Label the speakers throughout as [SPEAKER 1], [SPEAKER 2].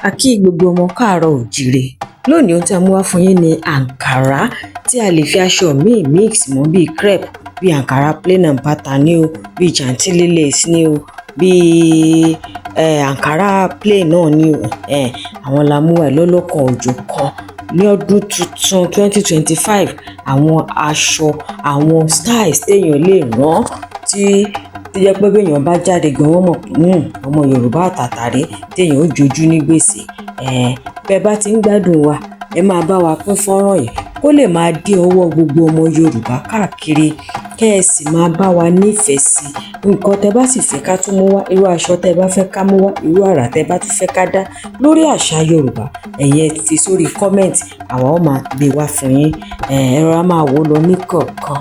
[SPEAKER 1] A kí gbogbo ọmọ káàárọ̀ oòjíire. Lónìí, ohun tí a mú wá fún yín ni àǹkàrá tí a lè fi aṣọ míì mix mọ́, bíi crepe, bíi àǹkàrá plain and pattern ní o, bíi chantilly lace ní o, bíi àǹkàrá plain náà ní o. Àwọn la mú wá lọ́lọ́kan òjọ̀kan ní ọdún tuntun 2025. Àwọn aṣọ, àwọn styles téèyàn lè rán tí tó jẹ́ pé béèyàn bá jáde gan, wọ́n mọ̀ pé ọmọ Yorùbá àtàtà rèé, téèyàn ó jojú ní gbèsè. Bẹ́ bá ti ń gbádùn wa, ẹ máa bá wa pín fọ́nrán yìí kó lè máa dé ọwọ́ gbogbo ọmọ Yorùbá káàkiri, kẹ́ ẹ sì máa bá wa nífẹ̀ẹ́ sí nǹkan tẹ́ bá sì fẹ́ ká tún mú wá, irú aṣọ tẹ́ bá fẹ́ ká mú wá, irú àrà tẹ́ bá tún fẹ́ ká dá lórí àṣà Yorùbá, ẹ̀yin ẹ fi sórí comment, àwa ó máa gbé wá fún yín. Ẹ rọra máa wò ó lọ ní kọ̀ọ̀kan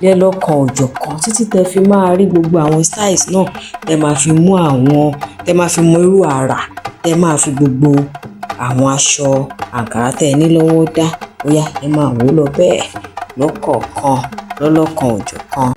[SPEAKER 1] lẹ́lọ́kan òjọ̀kan títí tẹ́ fi máa rí gbogbo àwọn styles náà, tẹ́ máa fi mú àwọn, tẹ́ máa fi mọ irú àrà tẹ́ máa fi gbogbo àwọn aṣọ àǹkárá tẹ́ ẹ ní lọ́wọ́ dá. Ó yá, ẹ máa wò ó lọ bẹ́ẹ̀ lọ́kọ̀ọ̀kan lọ́lọ́kan òjọ̀kan.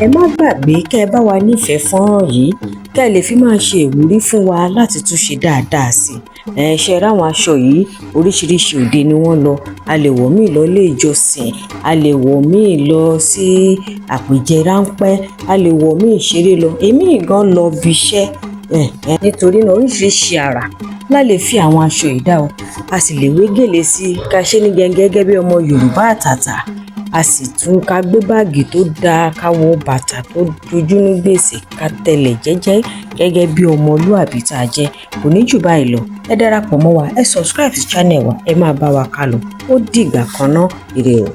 [SPEAKER 1] Ẹ má gbàgbé kẹ́ ẹ bá wa nífẹ̀ẹ́ fọ́nrán yìí, kẹ́ ẹ lè fi máa ṣe ìwúrí fún wa láti tún ṣe dáadáa sí i. Ẹ ṣe ráwọn aṣọ yìí, oríṣiríṣi òde ni wọ́n lọ. A lè wọ̀ míì lọ ilé ìjọsìn, a lè wọ̀ míì lọ sí àpèjẹ ráńpẹ́, a lè wọ̀ míì ṣeré lọ, èmi gan lọ bí iṣẹ́. Nítorí náà, oríṣiríṣi àrà la lè fi àwọn aṣọ yìí dá o. A sì lè wé gèlè sí i, ká ṣe ní gẹ́gẹ́ bí ọmọ Yorùbá àtàtà, a sì tún ká gbé báàgì tó dáa, ká wọ bàtà tó dojú ní gbèsè, ká tẹlẹ̀ jẹ́jẹ́ gẹ́gẹ́ bí ọmọlúàbí tá a jẹ́. Kò ní jù báyìí lọ. Ẹ darapọ̀ mọ́ wa, ẹ subscribe sí channel wa, ẹ máa bá wa ká lọ. Ó dìgbà kan ná, ire o.